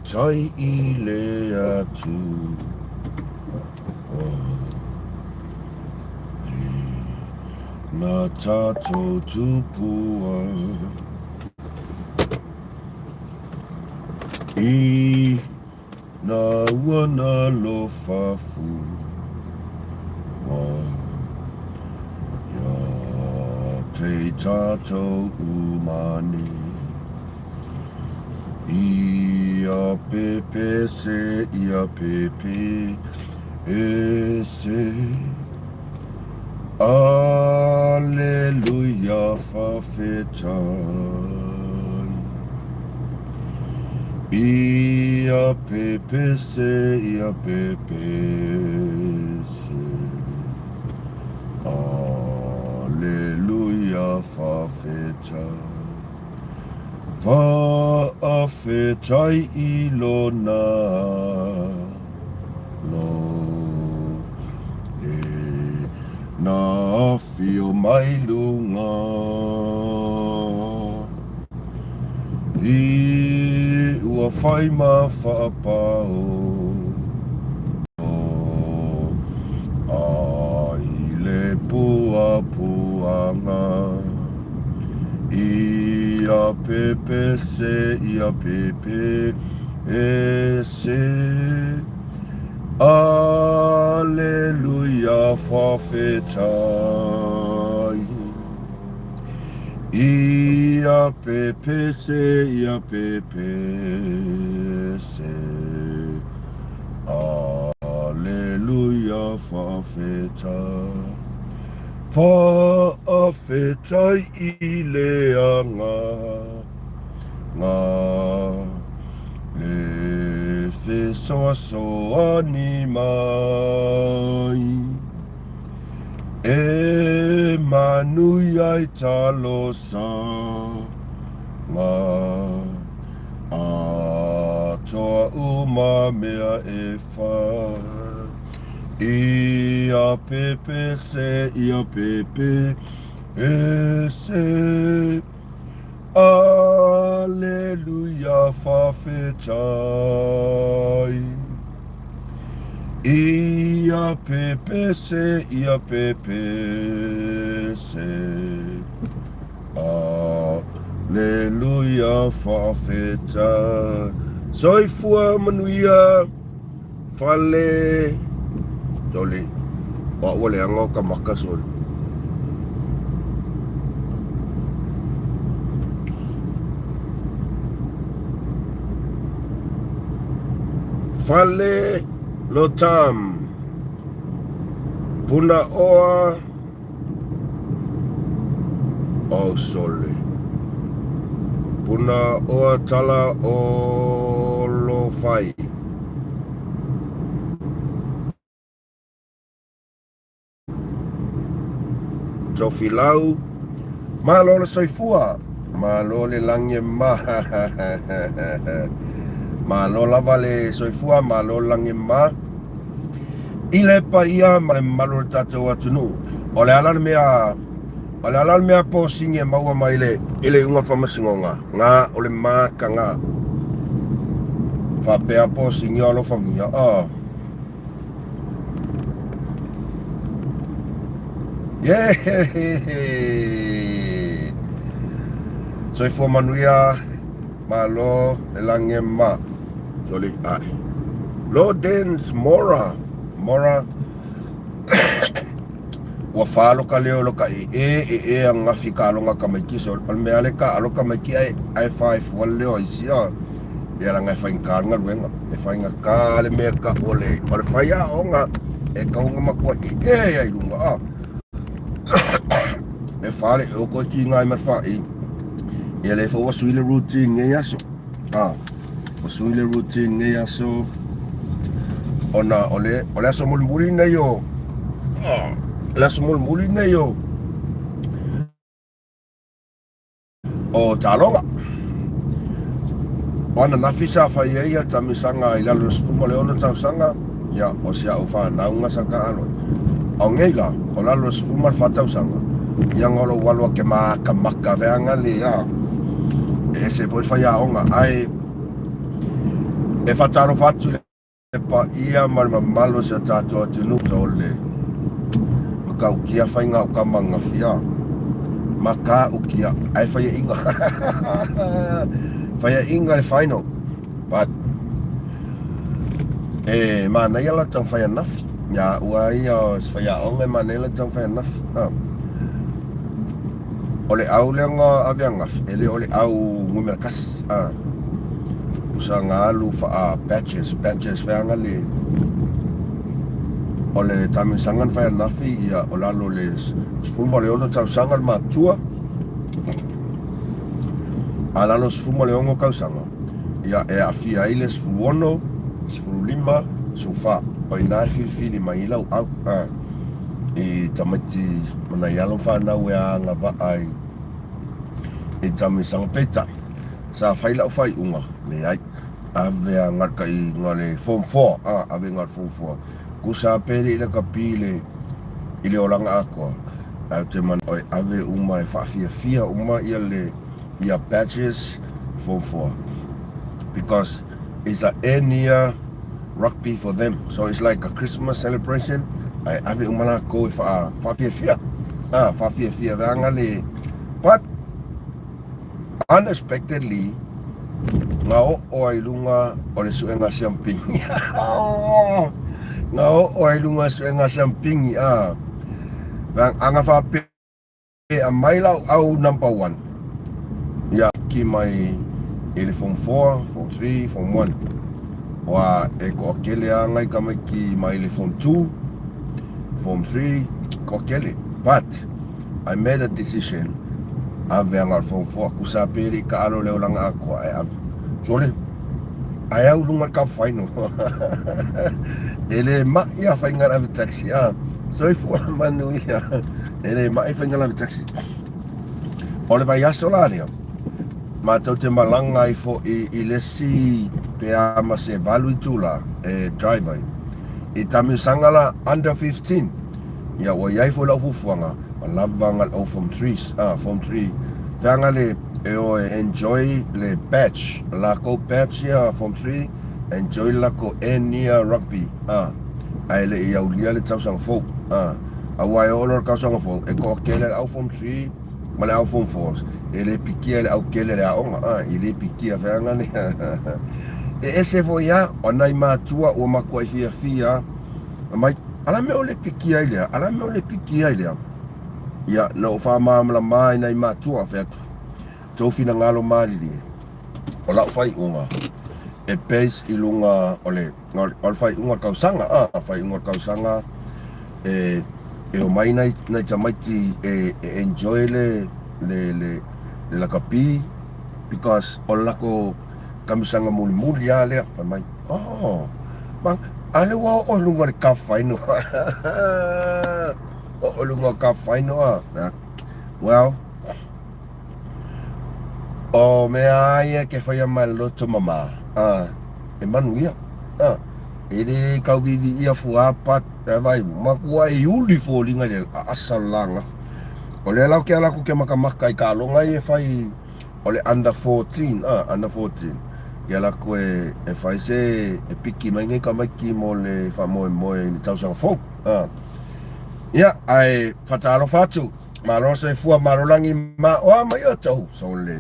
Faafetai i le Atua Le na tatou tupua I na ua na lofa fua Ia te tatou umane Ia pepese, ia pepese. Aleluia, fa'afetai. Ia pepese, ia pepese. Aleluia, fa'afetai. Fa'afetai i lona lo le na afio mai luga i ua fai ma fa'apao ai le puapuaga. Ia pepese, ia pepese. Aleluia, fa'afetai. Ia pepese, ia pepese. Aleluia, fa'afetai. Fa'afetai i le aga nga le fesoasoani mai E manuia ai talosaga Atoa uma mea e fai Ia pepese, ia pepese. Aleluia, fa'afetai. Ia pepese, ia pepese. Aleluia, fa'afetai. Soifua manuia. Fale Toli O a'u ua leaga o ka maka soli Fale Lotam Punaoa Oh sole Punaoa tala o Lofai. Tofilau, Malo le soifua, malo le lagi e ma. Malo lava le soifua, malo le lagi e ma. I le paia ma le mamalu o le tatou atunuu. O le a la le mea o le a la le mea posini e maua mai le i le iuga faamasinoga ga o le makaga faapea posini o alofagia oh. Yeah! Soifua manuia Malo le lagi e ma. Soli ae. Lodens Mora. Mora. Ua falo ka leo lo ka e e e e a ngafi ka alonga ka maiki so o le mea le ka alo ka maiki ai ai fa e fua le leo ai sia ia langa e faigata le galuega e faigata le mea ka o le o le fai aoga e kaunga makua e e ai lunga a e fale e oko ki ngai ma fa i ia le fo sui le routine ngai aso a o sui le routine ngai aso ona o le o le aso mulimuli nei o le aso mulimuli nei o o Taloga. O ananafi sa fai ai ia tamisaga i lalo o le 16 tausaga, ia o si a'u fanauga sa taalo. O nei la, o lalo o le 14 tausaga, ia nga o lou alu ake makamaka feaga le a. E ese foi le faiaoga, ae E faatalofa atu i le paia ma le mamalu o si o tatou atunuu o le matautia faiga o kama gafia matautia ae faiaina faiaina le final but e manaia la taumafai ananafi ia ua ia o se faiaoga e manaia la taumafai ananafi a O le au lea na ave ananafi, e le o le au numera tasi, a. Tusa na alu faa batches, batches feaga le o le taamilosaga na fai ananafi, ia o lalo o le 16 tausaga le matua, a lalo 16 tausaga, ia e aafia ai le 16, 15, 14. O i ina e filifili mai ai lau au, a. I tamaiti ma nai alo ma fanau e agavaa i i taamilosaga. Peitai, sa fai lau faaiuga, leai, ave agai i le form 4, a, ave agai i le form 4. Tusa pe le i lakapi i le i le olaga atoa, ae ou te manao e ave uma e faafiafia uma ia le ia batches form 4 because it's a end year rugby for them so it's like a Christmas celebration ae ave uma lakou e faa faafiafia ah faafiafia vaega le but unexpectedly na oo ai luga o le suega siampingi na oo ai luga suega siampingi ah aga faapea E aumai lau au number one ia ki mai i le form 4, form 3, form 1. Wa e toatele lava nai tamaiti mai le form 2, form 3, toatele. But I made a decision ave aga form 4 tusa pe le i taalo le olaga atoa ae ave. Sole, ae au luga le cup final. E le mai a faiga le ave taxi a. Soifua manuia. E le mai faiga le ave taxi. O le vaiaso la lea, matou te malaga ai foi i le isi pe a ma se 8 itula e drive ai. I taamilosaga la under 15, ia ua i ai foi lau fuafuaga, ua lava na o form 3, ah, form 3, feaga le e o e enjoy le batch, lakou batch ia form 3, enjoy le lakou end year rugby, ah, ae le i aulia le tausaga fou, ah, aua e oo loa le tausaga fou, e toatele le au form 3 ma le au form 4, e le pikia e le au kele le aoga, ah, e le pikia feaga le, e ese foi lava, o nai matua ua matuai fiafia mai, a le a mea o le pikia ai lea, a le a mea o le pikia ai lea. Ia, na ou faamalamalama ai nai matua, fai atu, tou finagalo malilie, o lau faaiuga, e base i luga o le, o le faaiuga o le tausaga, a, faaiuga o le tausaga, e, e omai nai, nai tamaiti e, e enjoy le, le, le, le lakapi, because o le latou taamilosaga mulimuli lava lea, fai mai, oh, ma, a lea ua oo i luga o le cup final. Oo i luga o cup final, a. Well, o mea a ia ke whaia mai le loto mama, a, e manuia, a, e le kauvivi ia fua pat, e vai, makua e uli foliga i le asa o le lagafa. O lea la ou te ala atu ke makamaka i taaloga ia e fai o le under 14, a, under 14, ke ala atu e, e fai se, e piki mai nei tamaiti mo le faamoemoe i le tausaga fou, a. Ia, ae faatalofa atu, malo soifua, malo lagi ma o a mai outou, sole.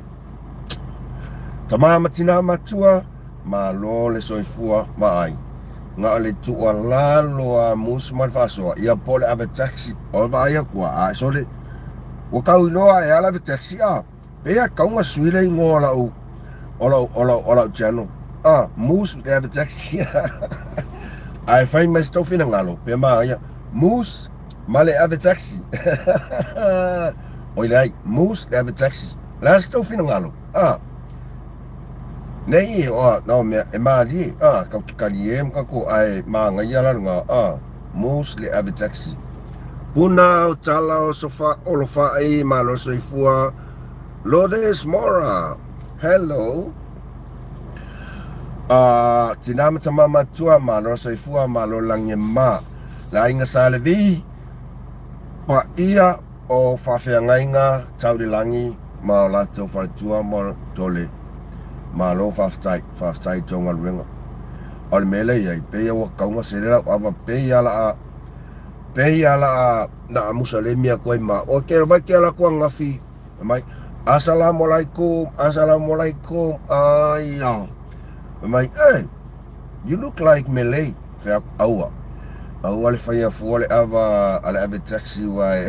Tama ma tina matua, malo le soifua vaai. Na o le tuualalo a musu ma le faasoa, ia po o le ave taxi, o le vaai atu a, ae sole, ua tau iloa e ala ave taxi a. Pei a kau na sui le igoa o lau, o lau, o lau, o lau channel. Ah, Moose le ave taxi. Ae fai mai se tou finagalo, pe manaia, Moose ma le ave taxi. Oi leai, Moose le ave taxi. O le a se tou finagalo? Ah, nei, o, no mea, e malie, ah, kau te kalie ma kakou, ae manaia la lena, ah, Moose le ave taxi. Puna o tala o sofa olofa'i malo soifua Lourdes Mora hello uh, tina ma tama matua malo soifua malo lagi ma le aiga Sa Levi paia o faafeagaiga tau le lagi ma o latou faletua ma tole malo faafetai faafetai i tou galuega. A o le mea lea e i ai, pei lava ua tatau ona sele lau ava, pei lava o le a, pei lava o le a na amusa lemi atu ai ma au. Ke vai ke ala atu ananafi, fai mai, Assalamualaikum, Assalamualaikum, aia. Fai mai, eh, you look like Malay. Fai atu, aua. Aua le faia fua le ava a le ave taxi uae.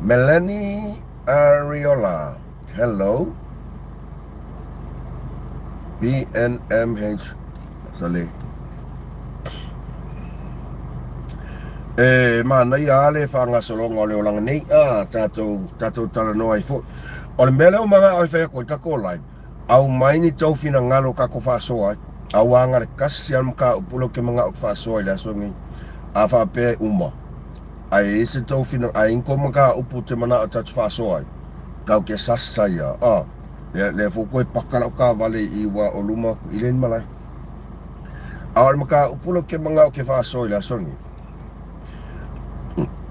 Melanie Ariola, hello. BNMH, sale. E manaia lava le faagasologa o le olaga nei, a tatou, tatou talanoa ai foi. O le mea lea ua manao e fai atu ai tatou live, aumai ni tou finagalo tatou faasoa ai. Aua na o le tasi lava le mataupu lea ou te manao ou te faasoa i le aso lenei. A faapea e uma, ae i ai se tou finagalo, a i ai ni tou mataupu ou te manao tatou te faasoa ai, tatou te sasa ia, a, lea, lea foi ua toe paka lau taavale i i aua o luma atu i le malae. A o le mataupu lea ou te manao ou te faasoa i le aso lenei,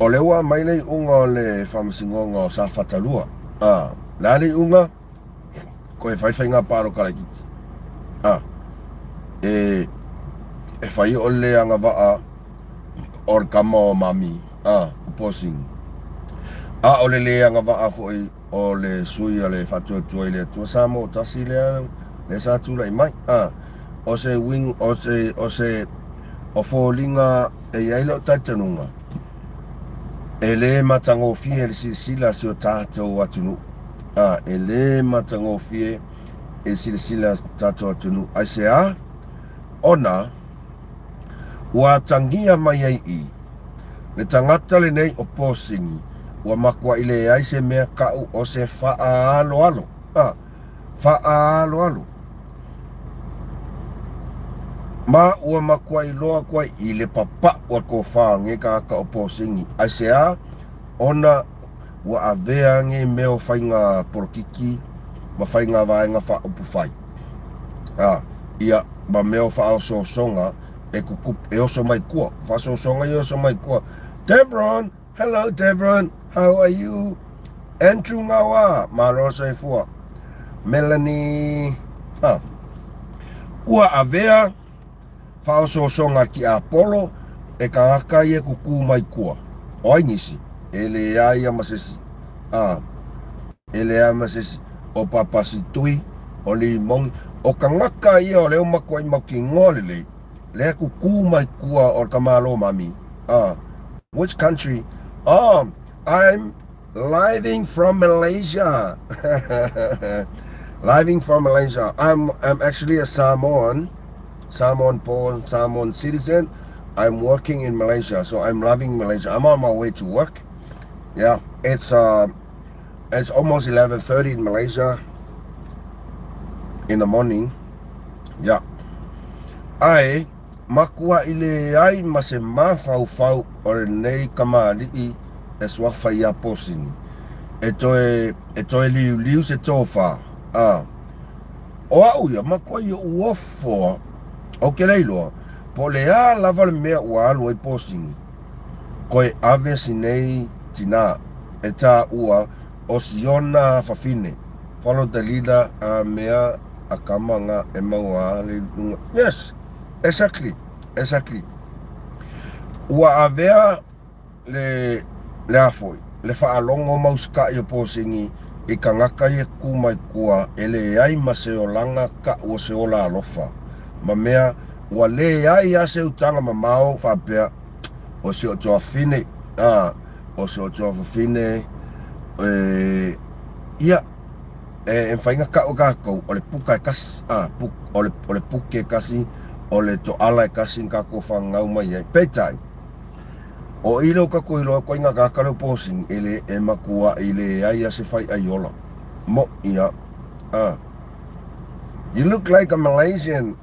o lea ua aumai le iuga o le Faamasinoga o Safata 2. A, o le a le iuga? Koe fai faiga palota laitiiti. A, e, e fai o le agavaa o le tama o Mami, a, o Posing. A o le le agavaa foi o le sui a le Faatuatua i le Atua Samoa tasi lea, lea sa tulai mai. A, o se wing, o se, o se, o foliga e i ai lou talitonuga, e le matagofie le silasila a si o tatou atunuu. A, e le matagofie i le silasila a si o tatou atunuu. Aisea? Ona ua atagia mai ai i le tagata lenei o Posini, ua matuai leai se mea kaʻu o se faaaloalo. A, faaaloalo. Ma ua matuai loa atu ai i le papaʻu o le tofa o lenei tagata o Posini. Aisea? Ona ua avea nei mea o faiga polokiki ma faiga vaega faaupufai, a, ia, ma mea o faaosoosoga e tutupu, e oso mai tua. Faaosoosoga ia e oso mai tua. Devron! Hello Devron! How are you? Andrew Ngawa! Malo le soifua. Melanie! Ha. Ua avea faaosoosoga tiapolo e tagata ia e kukū mai tua. O ai nisi? E leai ia ma se isi. A, e leai ma se isi. O Papasitui, o Limoni, o tagata ia o lea ua matuai mautinoa lelei, lea e kukū mai tua o le tamālo mami. A, which country? Oh, I'm Living from Malaysia. Living from Malaysia. I'm I'm actually a Samoan, Samoan born, Samoan citizen. I'm working in Malaysia, so I'm loving Malaysia. I'm on my way to work. Yeah, it's uh it's almost 11:30 in Malaysia in the morning. Yeah. I Makuaʻi leai ma se mafaufau o lenei kamaliʻi e suafa iā Posini, e toe, e toe liuliu se tofa, a o aʻu ia, makua i oʻu ofo a o ke leiloa, po o le a lava le mea ua alu ai Posini, koe ave si nei tinā, e tāua o Siona fafine, follow the leader a mea a kama nga e maua a le lunga. Yes! Exactly, exactly. Ua avea le, le a foi, le faalogo mausikaʻi o Posini i kagaka ia kū mai kua e leai ma se olaga kaʻu o se ola alofa, ma mea ua leai a se utaga mamao faapea o si o tuafafine, a, o si o tuafafine, e, ia, E mafai ona tau e tatou, o le puka e kasi, a, o le, o le puke e kasi, o le toala e kasi na tatou fanau mai ai. Peitai, o i lea ua tatou iloa atu ai na tagata lea o posini, e le, e matuai leai a se faiai ola. Moʻi a, a. You look like a Malaysian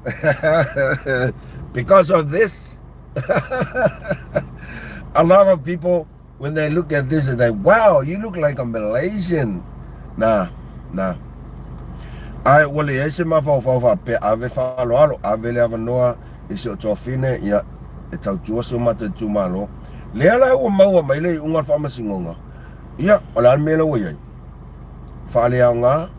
because of this. A lot of people When they look at this, they wow, you look like a Malaysian. Nah, nah. Ae ua leai se mafaufau faapea ave faaaloalo, ave le avanoa i si ou tuafine, ia, e tautua si o matou itumalo. Lea la ua maua mai le iuga o le faamasinoga, ia, o le a le mea lea ua i ai? Faaleaoga,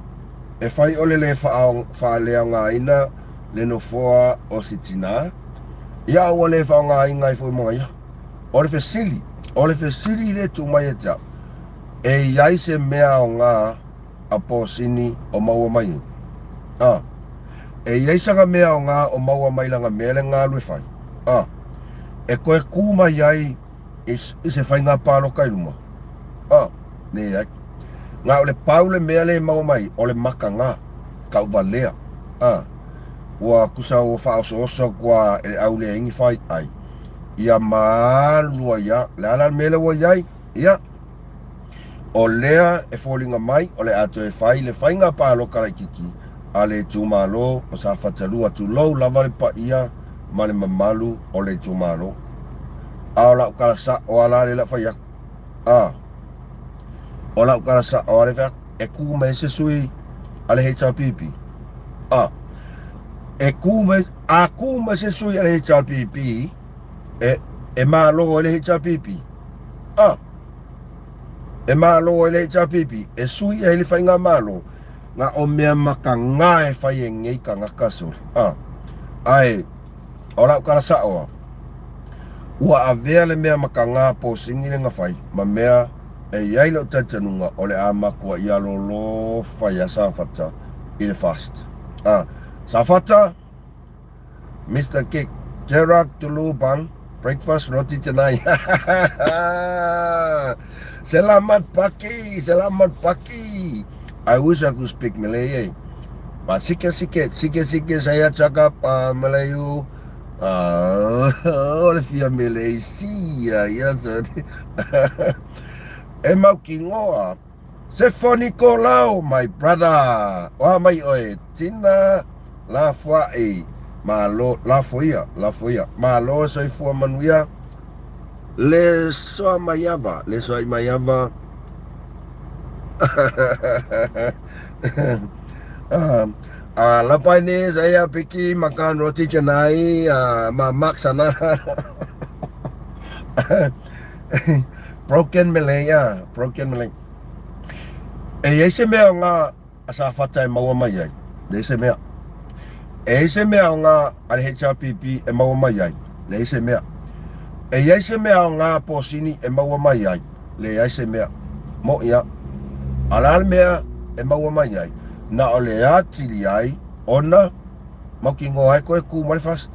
e fai o le le faaleaogaina. le nofoa o si tinā, ia a ua le faaaogaina ai foi mo ia. O le fesili, o le fesili lea e tuu mai ia te au, e i ai se mea aoga a posini o maua mai ai? A. E i ai sana mea aoga o maua mai lana mea le galu e fai? A. E toe kū mai ai i se faiga paloka i luma? A. Leai. Na o le pau le mea lea e maua mai, o le makaga, tauvalea. A. Ua tusa ua faaosooso atu lava e le au leai ni faiai, ia ma alu ai lava. O le a la le mea lea ua i ai? Ia, o lea e foliga mai o le a toe fai le faiga paloka laitiiti a le itumalo o Safata 2, tulou lava le paia ma le mamalu o le itumalo. A o lau tala sao lava la lea o le a fai atu. A o lau tala sao lava lea e fai atu, e kū mai se sui a le HRPP. A e kū mai, a kū mai se sui a le HRPP, e, e malo ai le HRPP. A e malo ai le HRPP, e sui ai le faigamalo, na o mea makaga e fai e nei tagata sole. A ae o lau tala sao lava, ua avea le mea makaga posini le na fai ma mea e i ai lou talitonuga o le a matuai alolofa ia Safata i le FAST. A Safata! Mister Cake, Gerak dulu bang, breakfast roti canai. Selamat pagi, selamat pagi. I wish I could speak Malay eh. But sikit-sikit, sikit-sikit saya cakap Melayu. O le fia Malaysia, ya. E mau kingoa. Sefoni Kolau, my brother. Oa mai oe, tina lafoaʻi, malo, lafoia, lafoia, malo soifua manuia, le soa mai ava, le soa i mai ava. Lepas ni saya pergi makan roti canai, mamak sana. Broken Malay, ah, broken Malay. E i ai se mea o ngā a Safata e maua mai ai? Leai se mea. E i ai se mea o ngā a le HRPP e maua mai ai? Leai se mea. E i ai se mea o ngā posini e maua mai ai? Leai se mea. Moʻi a. A o le a le mea e maua mai ai? Na o le atili ai ona mautinoa ai koe kū mai le FAST.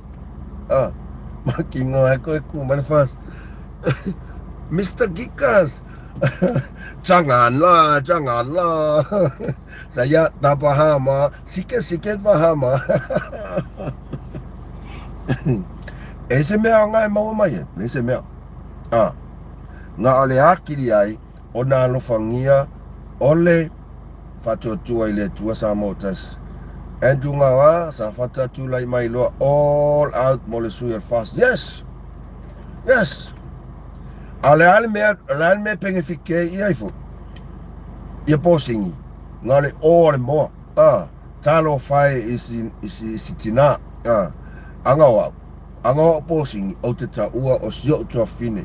Ah, mautinoa ai koe kū mai le FAST. Mister Gikas. Janganlah, janganlah. Saya tak faham ah. Sikit-sikit faham ah. E se mea nga e maua mai e, leai se mea. Ah. Na o le akili ai o na alofagia o le faatuatua i le Atua Samoa tasi. Andrew Ngawa, Safata tulai mai loa all out mo le sui o le FAST. Yes! Yes! A o le a le mea, o le a le mea e penefiti ai ia ifo? Ia posini, na o le ō a le moa, a, talofa e i si, i si, i si tinā, a, anga o au, anga o au posini, ou te taua o si o'u tuafafine.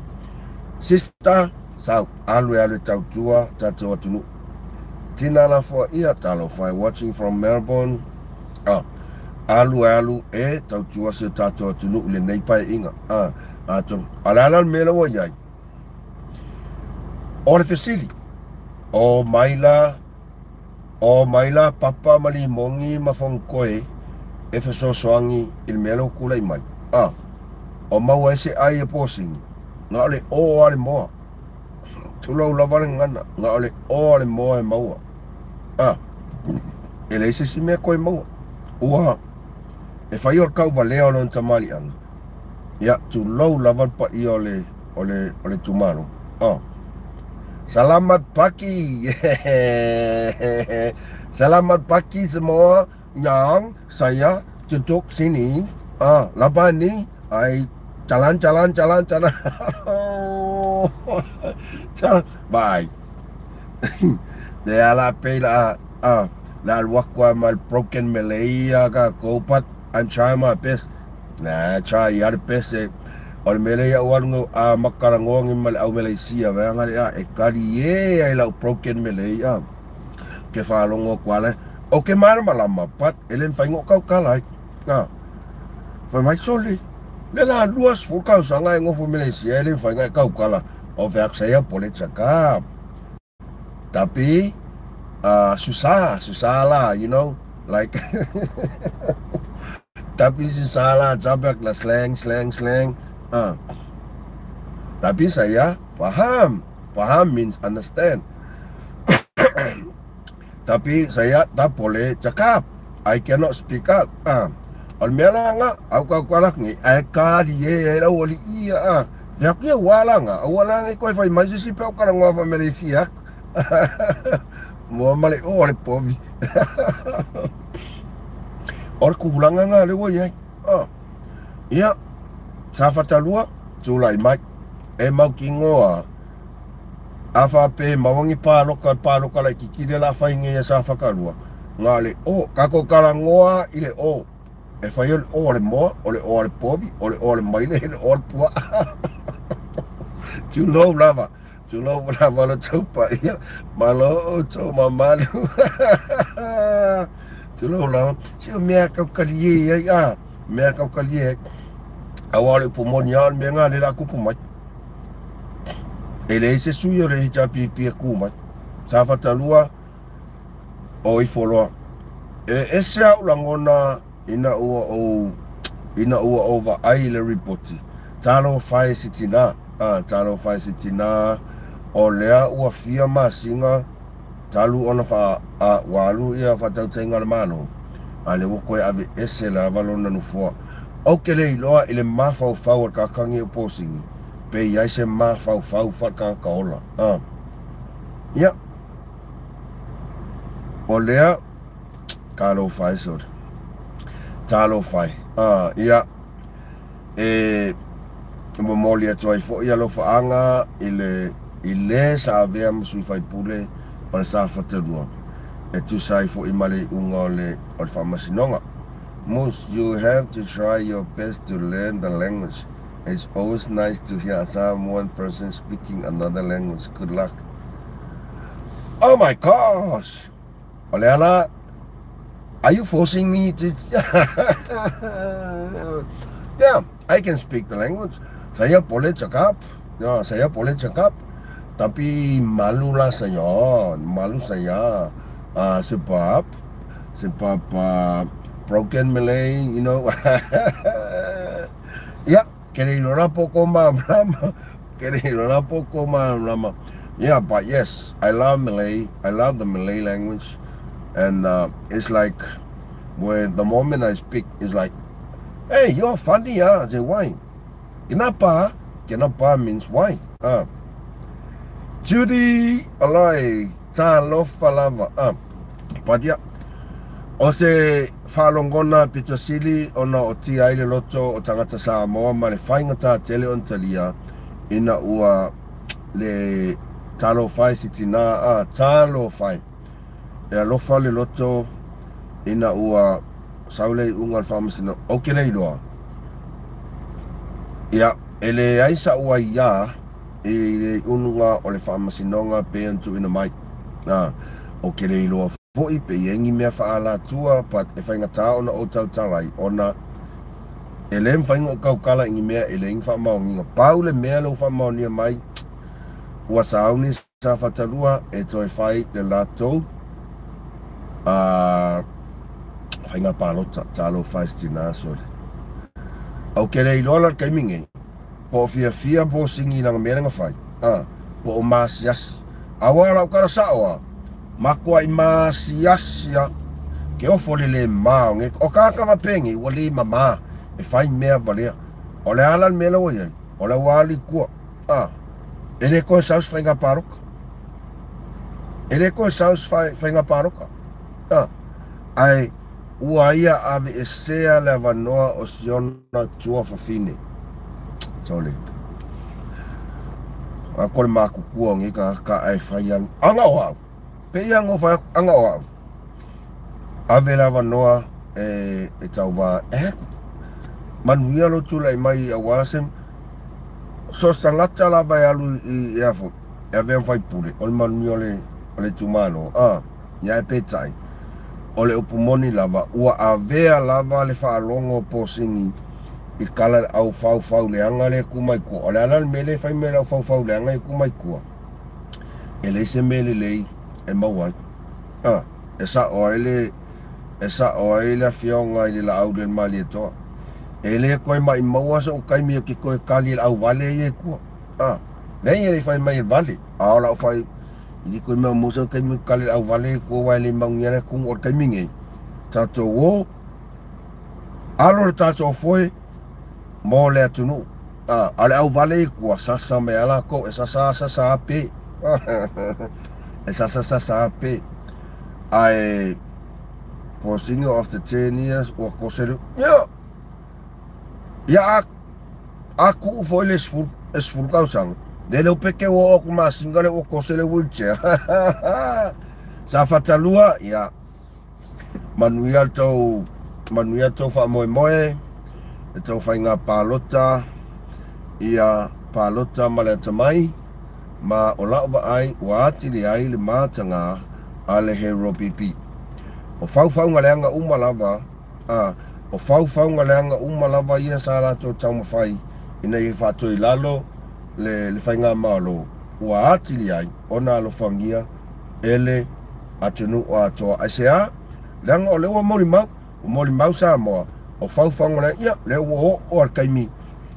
Sister, sau, alu e alu e tautua tatou atunuu. Tina lafoa ia, talofa e watching from Melbourne, a, alu e alu e tautua si o tatou atunuu i lenei paeaiga, a, atonu, a o le a la le mea la ua i ai? O le fesili, o mai la, o mai la Papa ma Limogi ma Fonotoe e fesoasoani i le mea lea ua tulai mai. A, o maua ai se ai e posini, na o le ō a le moa. Tulou lava le gagana, na o le ō a le moa e maua. A, e leai se isi mea koe maua. Ua, e fai o le tauvalea o lona tamaliiaga, Ia, tulou lava le paia o le, o le, o le itumalo. Oh. Selamat pagi. Selamat pagi semua yang saya duduk sini. Ah, lepas ni, I jalan jalan jalan jalan. Jalan. Bye. Lea la pei la ah, la alu aku a ma le broken Malay ia kākou, but I'm trying my best. Na try ia le best e. O le mea lea ia ou alu ngau a makalagoa ngi ma le au Malaysia vea nga le a e kali e ai lau broken Malay a. Ke whaalongo aku ala. O ke malamalama, but e le mawhai ngo kau kala ai. A, fai mai, Sole, le la 20 tausaga e nofo Malaysia e le mafai ona e tautala, o fea saya boleh cakap. Tapi susah, susah lah, you know, like tapi susah lah, cabak lah slang, slang, slang. Tapi saya faham. Faham means understand. Tapi saya tak boleh cakap. I cannot speak up. O le mea la nga, au kau kala ngi, ai ka di e e lau oli ia a. Vea kia wā la nga, au ala ngi koe whai mai sisi pe au kala ngoa wha Malaysia. Mua male o le povi. O le kulanga nga le ua iai. Ia, Safata 2, tulai mai. E mau ki ngoa, a wha pe mawangi pāloka, pāloka lai kiki le la whai nge ia Safata 2. Ngā le o, kako kala ngoa i le o. E whai o le o le moa, o le o le povi, o le o le maile, le o le pua. Tulou lava, tulou lava lo tau paia, malo o tau mamalu. Tulou lava, si o mea kaukali e ai a, mea kaukali e ai. Aua o le upu moni a o le mea ngā le la kupu mai. E leai se sui o le HRPP e kū mai. Safata 2, o ifo loa. E ese au lagona ina ua ou ina ua ou vaai i le ripoti. Talofa e se tinā. Ah, talofa e se tinā. O lea ua fia masina talu ona wha, a, ua alu ia whatautaiga le Malo, a le ua koe ave ese lava lona nofoa. Ou te le iloa i le mafaufau o le kakangi o Posingi, pe i ai se mafaufau whalekagaka ola. Ah. Ia. O lea, talofa e sole. Talofa e. Ah, ia. E momoli atu ai foʻi alofaaga i le i lē sa avea ma sui faipule o le Safata 2 e tusa ai foʻi ma le iʻuga o le o le faamasinoga. Moose, you have to try your best to learn the language. It's always nice to hear a Samoan person speaking another language. Good luck. Oh my gosh! O le ala, are you forcing me to... Yeah, I can speak the language. Saya boleh cakap. Ya, saya boleh cakap. Tapi malulah saya. Malu saya. Sebab sebab broken Malay. Ya, kere iloa poko malamalama. Kere iloa poko malamalama. Yeah, but yes, I love Malay. I love the Malay language. And it's like, when the moment I speak, it's like, hey, you're funny, ah. I say, why? Kenapa? Kenapa means why. Judy, alai, talofa lava. But yeah, o se whaalongona pito sili ona o tia ai le loto o tagata Samoa ma le faigata tele ona talia ina ua le talofa e se tinā a talofa e. E alofa le loto ina ua sau le iʻuga o le faamasinoga. Ou te le iloa. Ia, e leai saʻu aiā i le iʻuga o le faamasinoga pe ona tuuina mai. A, ou te le iloa foʻi pe i ai ni mea faaalatua but e faigata ona ou tautala ai ona e le mafai ona ou tautala i ni mea e leai ni faamaoniga. Pau le mea lea ua faamaonia mai, ua sauni Safata 2 e toe fai le latou a faiga palota. Talofa e se tinā sole. Ou te le iloa la le taimi nei, po o fiafia po o sigi i lana mea lea na fai, a, po o maasiasi. Aua o lau tala sao a, makuai maasiasi a, ke ofo le le ma o nei, o kāka faapēnei ua le mamā e fai mea valea. O le a la le mea la ua i ai? O le ua alu i tua. A, e le koe sau se faiga pāloka. E le koe sau se faiga pāloka. A, ae ua ia aveesea le avanoa o siona tuafafine. Sole. A ko le makukua o nei tagata ae fai anga. Anga o au. Pe ia ngo fai anga o au. Ave le avanoa e, e tauvā. E, manuia lo tulai mai auā se so se tagata lava e alu i e afo e avea ma faipule o le manuia o le o le itumalo a ia e peitai. O le upu moni lava, ua avea lava le faalogo o posini i kala le au faufau leaga lea e tu mai tua. O le a la le mea lea e fai mai e le au faufau leaga e tu mai tua? E leai se mea lelei e maua ai. A, e sao ai le e sao ai le afioga i le Laaulialemalietoa. E le toe maimauina sou taimi ou te toe kali i le auvale ia i tua. A, leai e le i fai mai e vale, a o lau fai i le toe maumau sou taimi ou te kali i le auvale ia i tua aua e le maunia le atunuu. O le taimi nei, tatou o, alo le tatou foe mo le atunuu. A, a o le auvale ia i tua, sasa mai lava latou, e sasa sasa lava pe. E sasa sasa lava pe. Ae for single after 10 years ua kose le ia ia a a kuu foi le 10 e 10 tausaga le leo peke ua oo atu masina le ua kose le wheelchair sa fatalua ia manuia tou manuia tou faamoemoe le tou faiga palota ia palota ma le atamai ma o la'u vaai ua atili ai le mataga a le Hero BP. O faufauga leaga uma lava, a, o faufauga leaga uma lava ia sa latou taumafai ina ia faatoilalo le, le faigamalo, ua atili ai ona alofagia e le atunuu atoa. Aisea? Leaga o lea ua molimau, ua molimau Samoa, o faufauga leaga, ia, lea ua oo a le taimi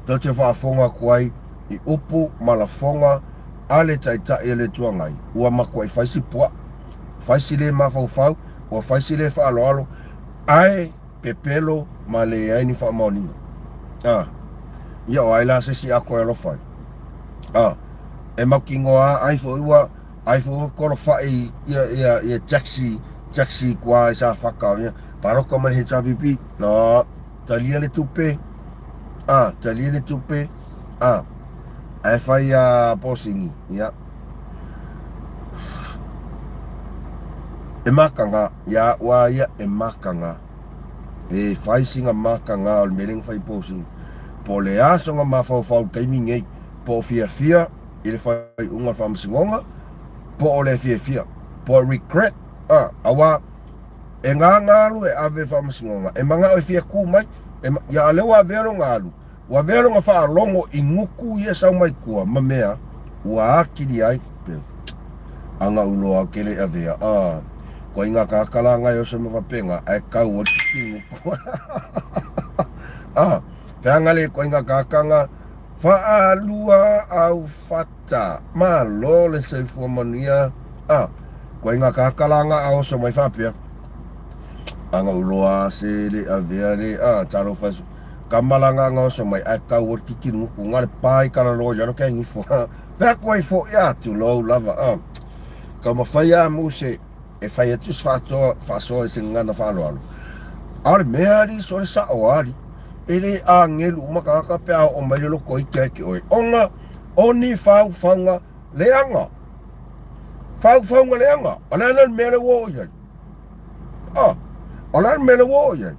tou te faafofoga atu ai i upu ma lafoga a le Taitai o le Itu Agai, ua matuai fai si puaa, fai si le mafaufau, ua fai si le faaaloalo, ae pepelo ma leai ni faamaoniga. A, ia o ai la se isi a toe alofa ai? A, e mautinoa ai foi ua ai foi ua kolofai ia ia ia taxi taxi kua i Safata ia palota mai le HRPP. No, talia le tupe. A, talia le tupe. A, ae fai a posini, ia. E makaga, ia ua ia e makaga. E fai sina makaga o le mea lea na fai posini. Po o le a sona mafaufau i le taimi nei, po o fiafia i le faaiuga o le faamasinoga, po o le fiafia, po o regret, a, aua e gagā alu e ave i le faamasinoga, e manao e fia tu mai, e, ia a lea ua avea lona alu, Ua avea lona faalogo i gutu ia e sau mai tua ma mea ua atili ai pe aga uloa ou te le avea a koa i nga tagata la nga e oso ma faapena ae kau ai le gutu a feaga le koa i nga tagata nga faalua au fata malo le soifua manuia a koa i nga tagata la nga a oso mai faapea aga uloa se le avea le a talofa Ka malanga nga oso mai ae kau o le kikinu ku nga le pa i kala loa i lalo ke ngifo. Fea ku ai fo ia tulou lava a. Ka mawhai a Muse e whai atu se whaatoa whaasoa i se ngana whaaloalo. A o le mea ali so le sao ali. E le angelu uma kaka pe a o mai le loko i ke ai ke oe. Onga oni whauwhaunga leanga. Whauwhaunga leanga. O le ana le mea le ua o i ai. Ah, o le ana le mea le ua o i ai.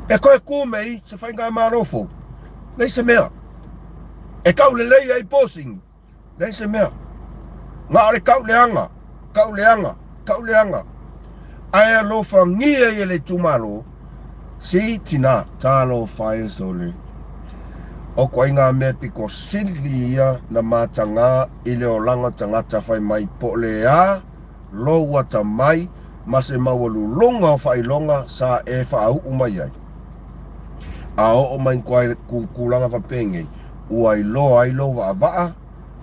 E koe kū mei se faigamalo fou. Leai se mea. E kau lelei ai posing. Leai se mea. Na o le kau leaga, kau leaga, kau leaga. Ae alofagia ia le itumalo, si tina, talofa e sole. O koaiga mea piko sili ia na matagā i le olaga tagata fai mai po o le a lou atamai ma se maualuluga o faailoga sa e faauu mai ai. A oo mai koa i tulaga faapenei, ua iloa ai lou vaavaa,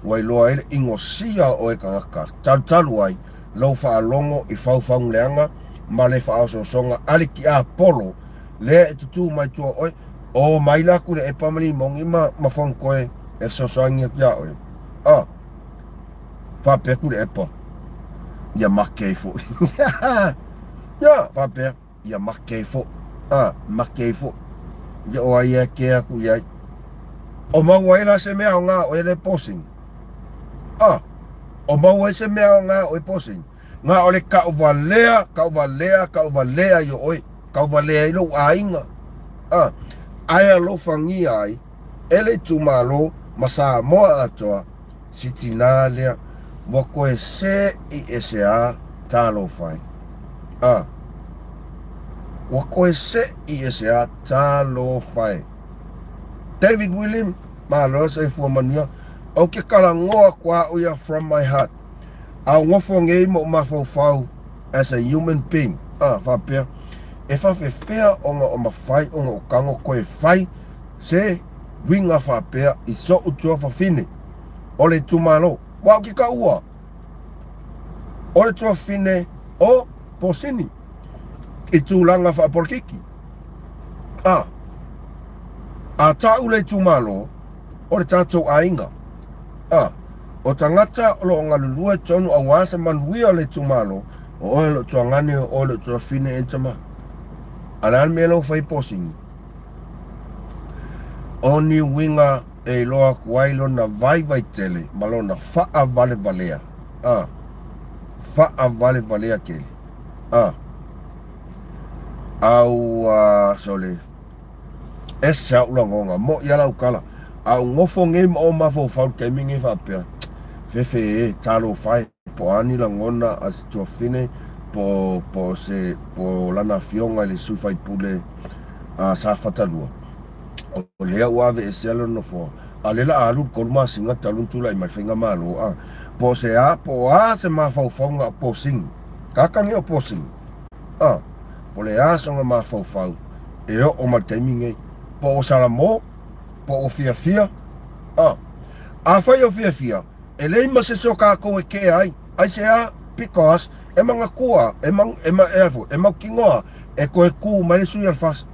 ua iloa ai le inosia o oe tagata, talutalu ai lou faalogo i faufauleaga ma le faaosoosoga a le tiapolo lea e tutū mai tua o oe, o mai la Tuilaepa ma Limogi ma ma Fonotoe e fesoasoani atu iā oe. A. Faapea Tuilaepa, ia make ai foi. Ia, faapea, ia make ai foi. A, make ai foi. Ia o ai e ke aku i ai. O maua ai la se mea o ngā oe le posing. A, o maua ai se mea o ngā oe posing. Ngā o le kauvalea, kauvalea, kauvalea i o oe. Kauvalea i lou aiga. A, ae alofagia ai e le itumalo ma Samoa atoa si tinā lea ua toe seʻi ese a. Talofa e. A. Ua koe seʻi e se a? Talofa e. David William, malo le soifua manuia. Ou te kalagoa aku a au ia from my heart. A o gofo nei ma ou mafaufau as a human being, a, faapea, e faafefea ona o mafai ona ou tago koe fai se uiga faapea i soʻu tuafafine o le itumalo. Ua au ke kaua o le tuafafine o Posini i tulaga faapolokiki. A, a taʻu le itumalo o le tatou aiga. A, o tagata o lo o galulue tonu aua se manuia o le itumalo, o oe o lou tuagane, o oe o lou tuafafine e tama. A le a le mea lea ua fai Posini? O ni uiga e iloa aku ai lona vaivai tele ma lona faavalevalea. A, faavalevalea tele. A, a ua sole ese a'u lagona, mo'i a lau tala, a ou nofo nei ma ou mafaufau i le taimi lenei faapea, fefe e, talofa e, po o a ni lagona a se tuafafine, po o se, po o lana afioga i le sui faipule a Safata 2, o lea ua aveesea lona nofoa, a o lea la a alu le 3 masina talu ona tulai mai le faigamalo, a, po o se a, po o a se mafaufauga o posini, kaka nei o posini, a, po o le a sona mafaufau e oo mai le taimi nei, po o Salamo, po o fiafia, a. Afai o fiafia, e leai ma se isi o kākou e kea ai, aisea? Because e manatua, e mau, e ma, e a foi, e mautinoa e toe kū mai le sui a le FAST.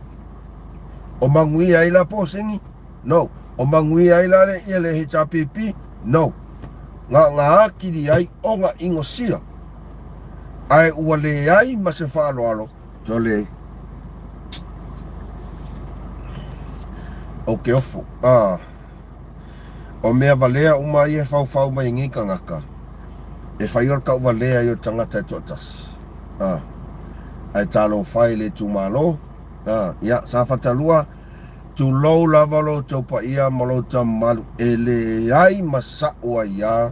O manuia ai la posini? No. O manuia ai la le, ia le HRPP? No. Na, na akili ai ona inosia. Ae ua leai ma se faaaloalo Tole o ke ofo. Ah. O mea valea uma ia e faufau mai e nei tagata, e fai o le tau valea ia o le tagata e toatasi. Ah. Ae talofa e le itumalo. Ah. Ia, Safata 2, tulou lava lo outou paia ma lo outou mamalu, e leai ma sa'u aiā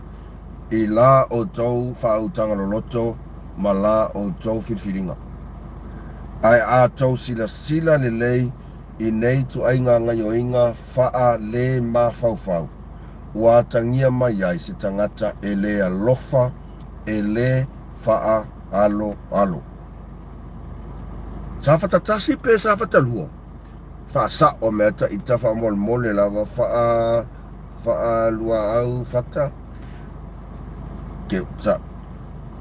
i la outou faautaga loloto ma la outou filifiliga. Ae a tou silasila lelei i nei ituaiga gaioiga faa le mafaufau, ua atagia mai ai se tagata e le alofa, e le faaaloalo. Safata 1 pe Safata 2? Faasao mea ta ita faamolemole lava faa faaluaau fata ke sa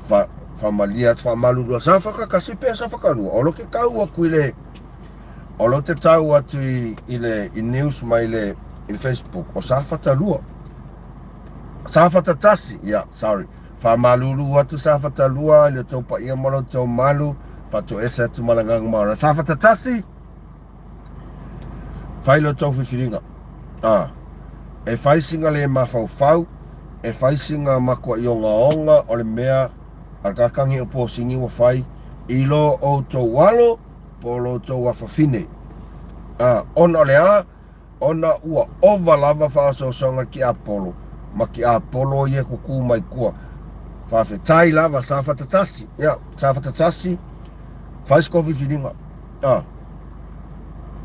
fa faamalie atu faamalulu sa whakakasi pea sa whakalua o lo ke tau atu i le o lo te tau atu i, i le i news mai le i le Facebook o sa whatalua sa whatatasi yeah sorry faamalulu atu sa whatalua i le tou paia ma lo tou malu whatoese atu ma le agaga maora sa whatatasi Fai lo tou filifiliga. A, e fai singa le mafaufau, e fai singa matuai ogaoga o le mea a le kakagi o posini ua fai i lo outou alo po o lo outou afafine. A, ona o le a? Ona ua ova lava faaosoaosoaga le tiapolo, ma tiapolo ia e kukū mai tua. Faafetai lava, Safata 1, ia, Safata 1, fai se tou filifiliga. A,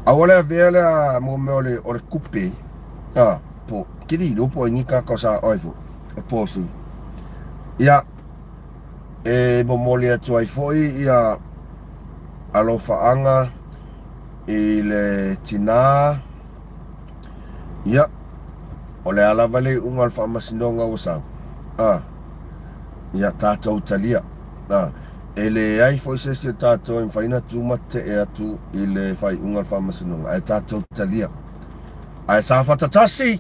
aua le avea lea mo mea o le, o le kupe, a, po, kili lo po ingi ka sa oi fo, o posi. Ia, e momoli atu ai foi ia alofaanga i le tinā, ia, o le a lava le iuga o le faamasinoga ua sau, a, ia tatou talia, a, e leai foi se isi o tatou e mafai ona tu ma tetee atu i le faaiuga o le faamasinoga, ae tatou talia. Ae Safata 1,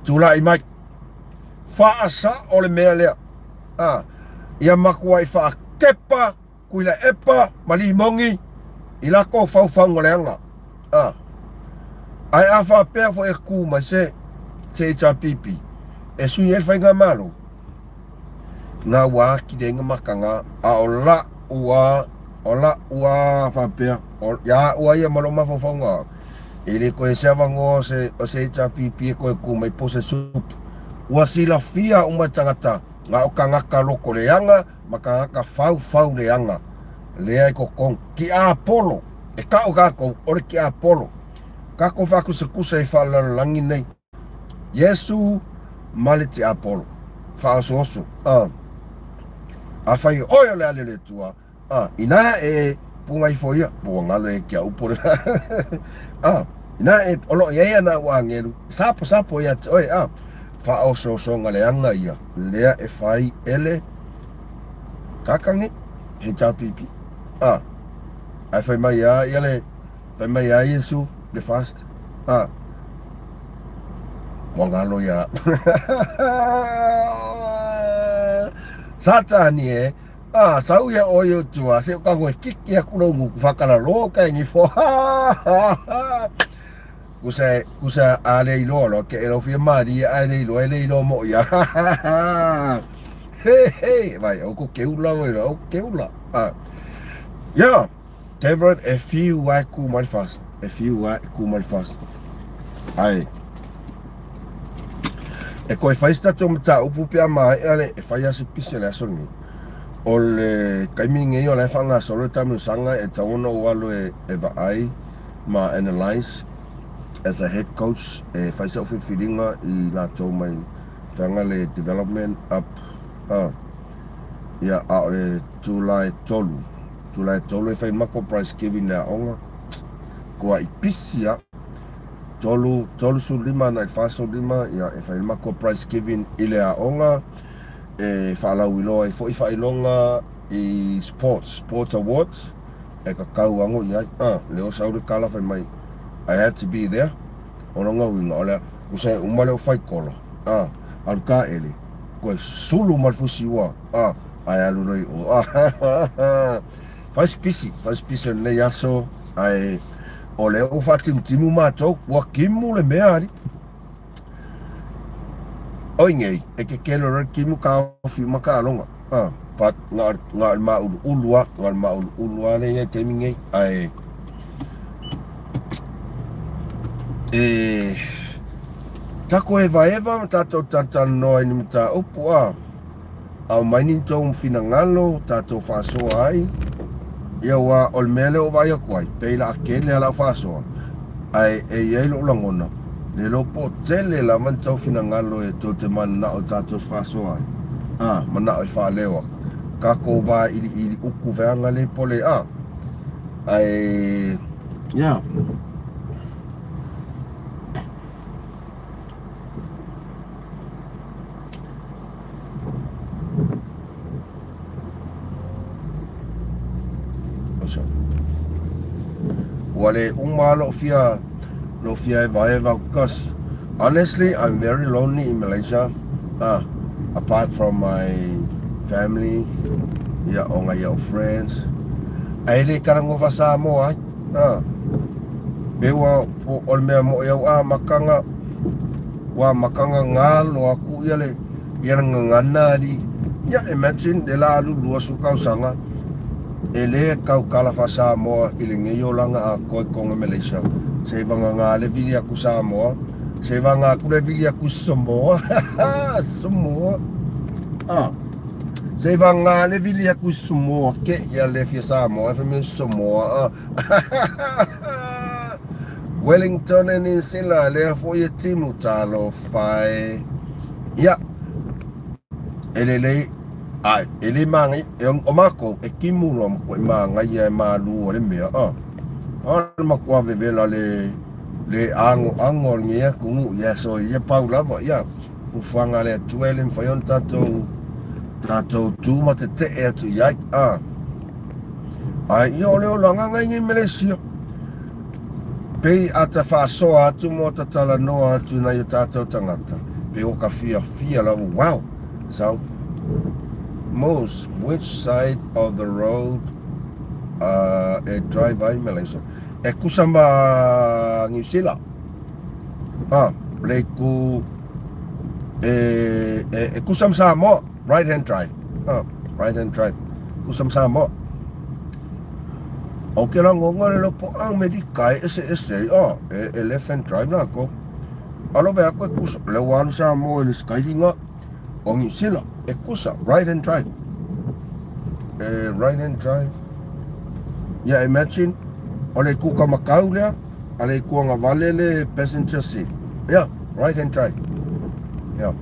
tulai mai, faasao le mea lea, a, ia matuai faakepa Tuilaepa ma Limogi i latou faufauga leaga. A. Ae a faapea foi e tu mai se se HRPP e sui ai le faigamalo, na ua atili ai na mataga, a o la'u a, o la'u a faapea, o, ia a'u a ia ma lou mafaufauga, e le toe se avanoa o se, o se HRPP e toe tu mai po o se sup. Ua silafia uma e tagata. Na o kagaka loko leaga ma kagaka faufau leaga lea e totonu. Tiapolo, e ta'u tatou o le tiapolo. Tatou faakusakusa i faalelalolagi nei. Iesu ma le tiapolo. Faaosooso. Afai o oe o le Ale o le Atua, inā e puga ifo ia, po ua galo e ke upu le. Inā e o lo o i ai ana au agelu, saposapo ia te oe, faaosoosoga leaga ia, lea e fai e le kakage, HRPP. Ae fai mai a ia le, fai mai a Iesu le fast. Ua galo ia. Satani e, sau ia ʻoe i tua, se o ka goe kiki aku lou guku whakalalo ka engi fo. Kusa, kusa a le iloa loa ke e lau fia malie a le iloa e le iloa mo ia. He he, vai, au ko keula oi au keula. Yeah, David e fiu ai ku mai fast, e fiu ai ku mai fast. Ai. E koe fai se tatou mataupu pe a maea le e fai a se pisi o le aso lenei. O le taimi lenei o la e faagasolo le taamilosaga e tatau ona ou alu e vaai ma analyse as a head coach e fai sau filifiliga i latou mai feaga le development up ia a o le Tulae 3 Tulae 3 e fai mako prize giving le aoga kua i pisi a 3 35 ana i 45 ia e fai mako prize giving i le aoga e faalauiloa ai foi faailoga i sports sports awards e kakau ago i ai. Lea o sau le tala fai mai I have to be there. O lona uiga o lea usa e uma le o faikola. Alu taele koe sulu ma le fusiua. Ae alu loa i o. Fai se pisi, fai se pisi o lenei aso ae o lea ua faatimutimu matou, ua kimu le mea alii. Oi nei, e kekele loa le timu taofi uma taaloga. But na o le mauluulu lava, na o le mauluulu lava lea e i ai i le taimi nei. Ae e tatou hevaeva ma tatou talatalanoa i ni mataupu a. Aumai ni tou finagalo tatou faasoa ai. Ia aua o le mea lea ua vaai atu ai, pei la tele lava lau faasoa, ae e i ai lou lagona, le iloa po o tele lava ni tou finagalo e tou te mananao e tatou te faasoa ai. A, manao e faaleo atu. Tatou vailiili utu veaga le pole a. Ae, ia. Ua le uma lou fia lou fia evaeva because honestly I'm very lonely in Malaysia apart from my family ia o ngai au friends ae le talanoa faa-Samoa ai pe ua o le mea moʻi au amataga Ua amataga galo aku ia le ia le gagana alii. Ia imagine le la alu 20 tausaga e le tautala faa-Samoa i lenei olaga atoa i totonu o Malaysia. Se i vagana le vili atu Samoa, se i vagana atu le vili atu Samoa. Samoa. Ah. Se i vagana le vili atu Samoa ke ia le fia Samoa e fai mai Samoa. Ah. Wellington e New Zealand, lea foi e timu talofa e. Ia, e lelei, ai, e le māngai, e o mākou, e timu loa ma koe māngai e mālū o le mea, a. A le matua vevela le, le ago ago o lenei atunuu, ia so ia pau lava, ia, fuafuaga a le Atua e le mafai ona tatou, tatou tu ma tetee atu i ai, a. Ai, ia o le olaga ngai nei Melesia. Pei a ta faasoa atu mo ta talanoa atu nai o tatou tagata, pei ua ka fiafia lava, wow! So, most, which side of the road e drive ai Malaysia? E kusa ma Niu Sila. Ah, le ku e, e, e kusa ma Samoa, right hand drive. Ah, right hand drive. Kusa ma Samoa. O ke lagonga le lopo Amerika e eseese ai, oh, e, e left hand drive lākou. Alo ve aku e kusa, le ua alu Samoa i le skylinga. O Niu Sila, e kusa, right hand drive. E right hand drive. Yeah, imagine, o le kuka makau lea, a le kuanga vale le passenger seat. Yeah, right hand drive. Yeah.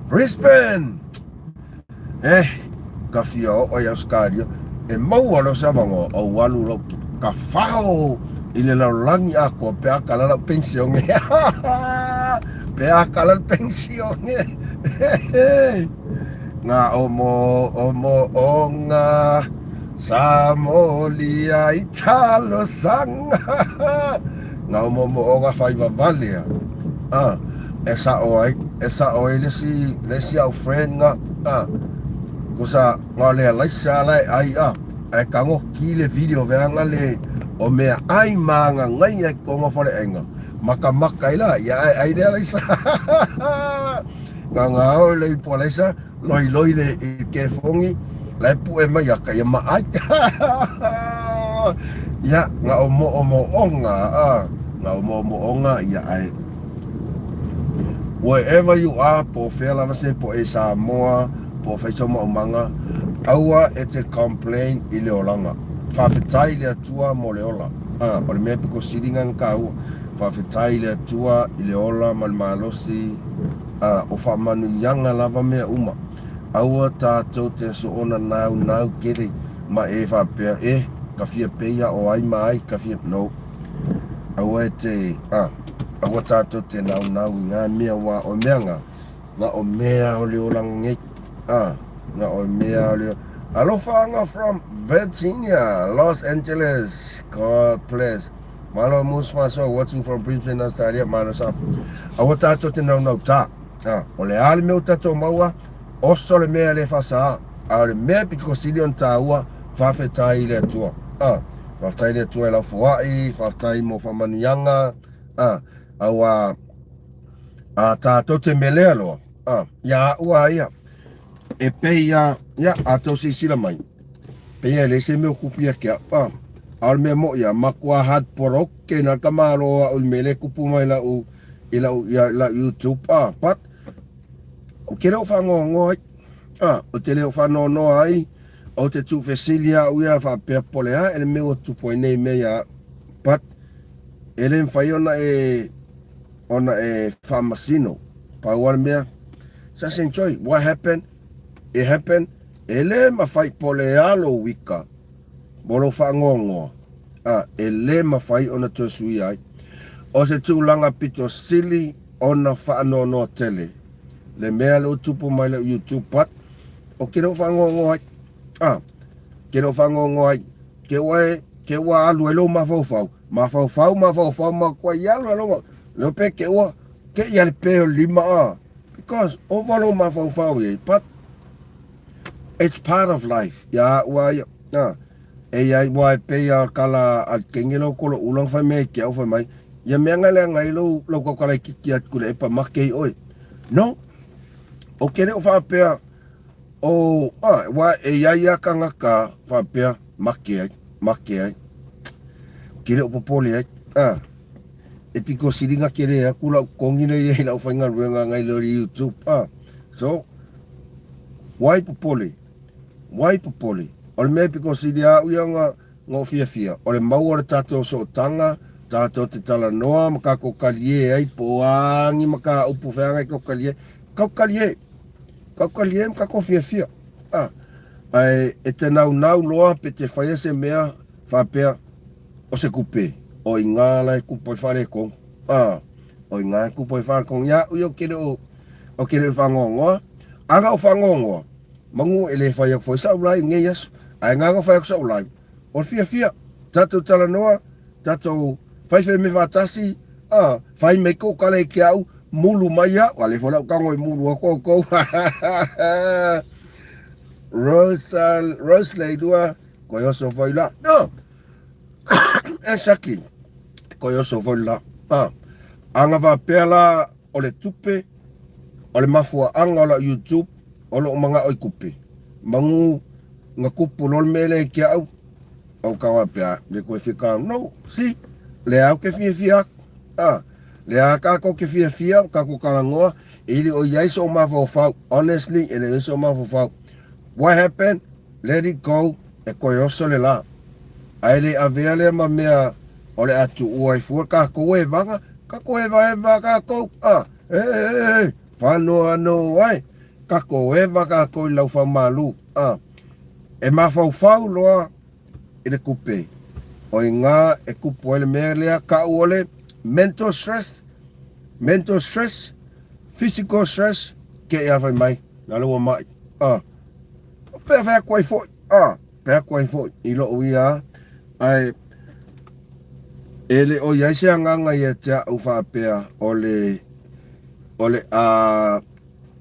Brisbane! Eh, ka fia oo i Australia, e maua loa se avanoa ou alu lau ka fao i le lalolagi atoa pe a kala lau pensione. Pe a kala le pensione. Ngā omo omo onga sa molia i talosaga. Ngā omo omo onga fai vavale a. Ah, e sa'o ai, e sa'o ai le isi, le isi au friend nga, ah, kusa nga lea laisa la e ai ah, ae kago ki le video veanga le o mea ai ma ngai ai konga fale ainga. Makamaka ai la, ia ae ai lea laisa. Nga nga o le ipo laisa, loi loi le i kefongi, la e pu'e mai aka ia ma ai. Ia, nga o mo o mo onga, ah, nga o mo o mo onga, ia ae. Wherever you are, po o fea lava se po e Samoa, po o faisa maumaga, aua e te complain i le olaga. Faafetai i le Atua mo le ola. Ah, o le mea piko sili nga taua. Faafetai i le Atua i le ola ma le malosi. Ah, o faamanuiaga lava mea uma. Aua tatou te soona naunau tele ma e faapea, eh, ka fia peia o ai ma ai, ka fia... No. Aua e te, ah, aua tatou te naunau i ngā mea wā o mea ngā, ngā o mea o le olaga nei, ah, ngā o mea o le Alofa anga from Virginia, Los Angeles. God bless. Malo Musfa so watching from Brisbane, Australia. Malo sa. Aua tatou te naunau tā. Ah, o le a le mea o tatou maua, oso le mea le whasa, a o le mea piko sili on tāua, faafetai i le Atua. Ah, faafetai i le Atua e lau foai, faafetai mo whamanuianga, ah, aua a tātou te melea loa, ah, ia ua ia, e pei ia, ia, a tau sisila mai, pei e le se mea o kupu ia kia, ah, a o le mea mo ia, makua heartbroken na ka malo a o le mele kupu mai lau, i lau, ia, lau YouTube, ah, but, o ke leo whangoangoa ai, ah, o te leo whanoanoa ai, o te tuufesili a'u ia faapea po o le a le mea ua tupu ai nei mea iā a'u. But e le mafai ona e ona e faamasino. Pau lava le mea, just enjoy what happened, it happened. E le mafai po o le a lou wika mo lou faanoanoa, a e le mafai ona toe suia ai. O se tulaga pito sili ona faanoanoa tele le mea lea ua tupu mai lau YouTube but O ke leo whangoangoa ai. Ah, ke leo whangoangoa ai. Ke ua e, ke ua alu ai lou mafaufau. Mafaufau, mafaufau, ma kua i alu ai lou, leo pe ke ua, ke ia le pe o lima ah. Because over lou mafaufau i ai, but it's part of life. Ia ua ia, ah, e ia ua e pe ia kala al kenge lau kolo ulang whai mea ki au whai mai. Ia mea ngai lea ngai lou, lau kaukala i kiki atu kule e pa make i oi. No, o ke leo whaapea, o, ah, wa e ia ia kangaka whaapea, make ai, make ai. Ke leo popole ai, ah, e piko siringa ke le aku lau kongi le ia i lau whainga ruenga ngai leo YouTube, ah. So, wai popole, wai popole. O le mea piko siri a au ia nga, nga o fiafia, o le maua o le tatou sootaga, tatou te talanoa ma kakou kalie ai, po o a agi ma ka upu feagai kau kalie, kau kalie, kau kalie ma kakou fiafia. Ah, ae e te naunau loa pe te whaia se mea faapea o se kupe, o i ngā la e kupu ai wharekong, ah, o i ngā e kupu ai wharekong, ia ui o ke leo, o ke leo whangoangoa, anga o whangoangoa, Mangu e le whai aku foi sa'u lai ngei aso, ae nganga whai aku sa'u lai. O le fiafia, tatou talanoa, tatou whaiwhai me whatasi, a, whai mai kou kala i ke au, mulu mai au, a le foi lau kango i mulu aku au kou. Rose, Rose Leilua, koe oso foi la. No, exactly, koe oso foi la. A, anga whapea la, o le tupe, o le mafuaaga o lau YouTube, o loo mangao i kupe. Mangu nga kupu loa le mea lea i ke au, au ka faapea, le koe fia ka, no, see, lea au ke fiafia aku. Ah, Lea kākou ke fiafia, kākou kalagoa, e le o iai soʻu mafaufau, honestly, e le o iai soʻu mafaufau. What happened? Let it go, e koe oso le la. Ae le avea lea ma mea o le a tuua ai fua kākou evaga, kākou evaeva kākou, ah, e, e, e, e, whanoa anō ai, kākou eva kākou i lau whaumalū, ah, e mafaufau loa i le kupe. O i ngā e kupu ai le mea lea, kaʻu o le mental stress, mental stress, physical stress, ke ia whai mai, nā le ua mai, ah, pea whai aku ai foi, ah, pea aku ai foi, i loo ia, ai, e le o iai se anganga ia te au whaapea o le, o le a,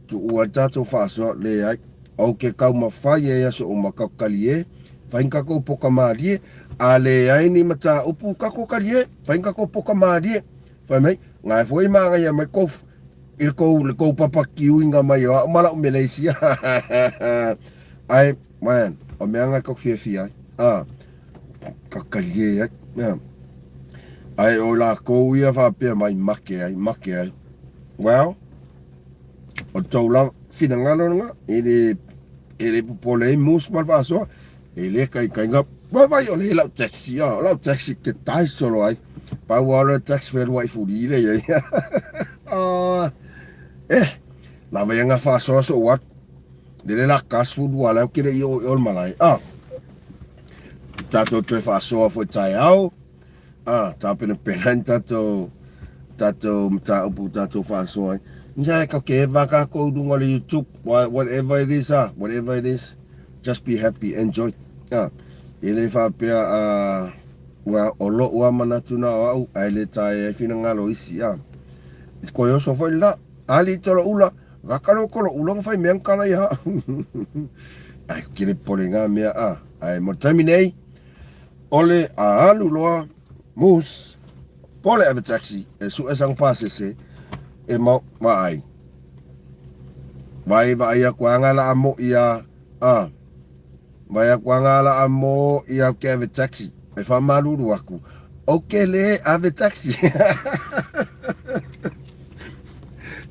tuua tātou whaasoa, le ai, o ke kaumawhai e aso o makau kalie, whai kako poka mālie, a le ai ni mataupu kako kalie, whai kako poka mālie, whai mai, ngai foi māngai ia mai kou, i le kou, le kou papa kiuinga mai o au ma lau Malaysia. Ai, man, o mea ngai kau fiafia ai. Ah, ka kalie ai. Yeah. Ai o la kou ia whapea mai make ai, make ai. Well, O tou lava finagalo lena, e le, e le popole ai mus ma le faasoa, e le kaikaiga, vaavaai o lea i lau taxi, o lau taxi ke tae solo ai, pau lava o le taxi fealuai fuli lea i ai. Eh, lava ia nga faasoa sou atu, lele la ka 12 lea ou ke le i oo i o le malae, ah, tatou toe faasoa foi taeao, Ah, tapenapena ai ni tatou, tatou mataupu tatou faasoa ai. Ia e kau ke eva kākou i luga o le YouTube, whatever it is, ah, whatever it is, just be happy, enjoy. Ah, e le faapea, ah, well, o lo'u a manatu na o au, ae le taea ai finagalo o isi, ah. I koe oso foi la, ali i tolo ula, raka lo kolo ula nga whai mea ngkala ia. Ai, kile pole ngā mea, ah, ai mo taimi nei, Ole a alu loa mus pole ave taxi e sue sang pasese e mau vaai. Vai vaai aku anga la amo ia a vai aku anga la amo ia ke ave taxi e fa malulu aku. O ke le ave taxi.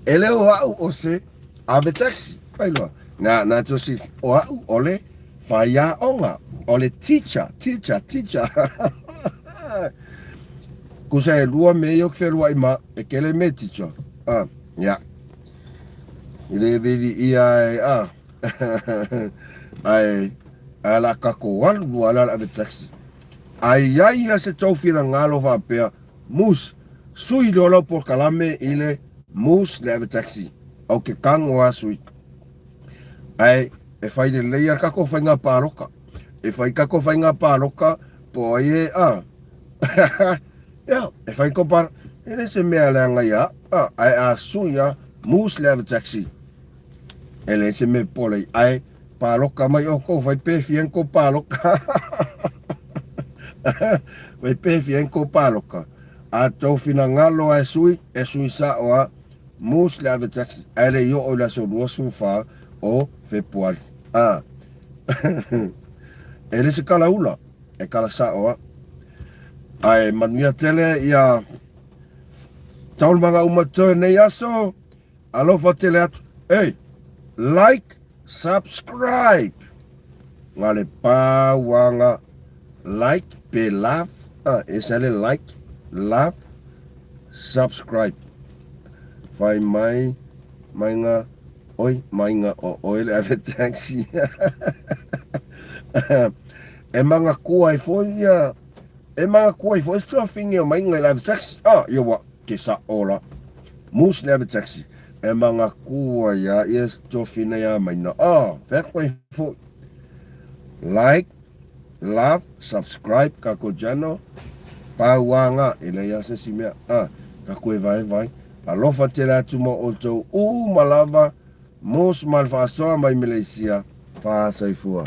E le o au o se ave taxi. Pai loa. Na na tosi o au ole Whaiaonga, o le teacher, teacher, teacher. Kusa e lua me io ki whenua i ma, e kele me teacher. Ah, yeah. I le vivi ia e, ah. Ai, ai la kako alu lua ala ave taxi. Ai ai ia se tau whina ngalo whapea, mus, sui le ola por kalame i le mus le ave taxi. Au ke kango a sui. Ae, e whai lelei a kako whainga pāloka. E whai kako whainga pāloka, po ai e, a. Ia, e whai ko pāloka. E le se mea leanga ia, a, ae a sui a, moose le ave taxi. E le se mea polei, ae, pāloka mai o kou, whai pēwhi en ko pāloka. Whai pēwhi en ko pāloka. A tau whina ngalo a e sui, e sui sa o a, Moose le ave taxi ae le i oo i le aso 24 o Fepuari. A. E le se kala ula, e kala sao a. Ae manuia tele ia taualumaga uma toe nei aso, alofa tele atu. Ei, like, subscribe. Nga le pauanga like pe love, ah, e sa le like, love, subscribe. Whai mai, mai nga, oi, mai nga o oe le ave taxi. E manga kua i foi ia, e manga kua i foi se tuafine o mai nga i le ave taxi. Ah, ia wa, ke sa ola. Moose le ave taxi. E manga kua ia, ia se tuafine ia mai na. Ah, whea koe i foi. Like, love, subscribe kako channel. Pauanga, e lei a se si mea. Ah, ka koe vai vai. Alofa tele atu mo outou uma lava. Mos ma le faasoa mai Malaysia. Faasoifua.